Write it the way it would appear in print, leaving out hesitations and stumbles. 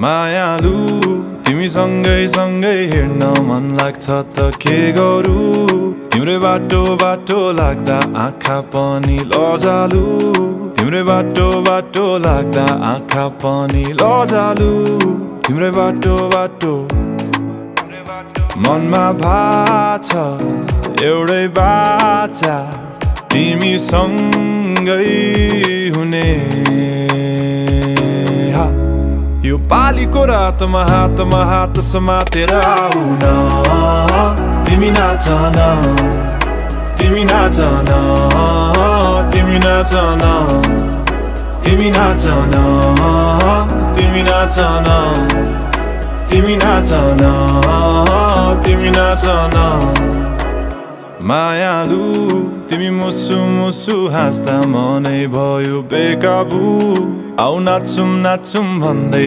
मायालु तिमी सँगै सँगै हिँड्न मन लाग्छ त के गरौँ तिम्रै बाटो बाटो लाग्दा आँखा पनि लजालु तिम्रै बाटो बाटो लाग्दा आँखा पनि लजालु तिम्रै बाटो बाटो मनमा भाछ एउटै बाचा तिमी सँगै हुने यो पालीको रातमा हात समातेर आउन तिमी नाचन तिमी नाचन तिमी नाचन तिमी नाचन तिमी नाचन तिमी नाचन तिमी नाचन मायालु तिमी मुसु मुसु हाँस्दा मनै भयो बेकाबु आउ नाचौं नाचौं भन्दै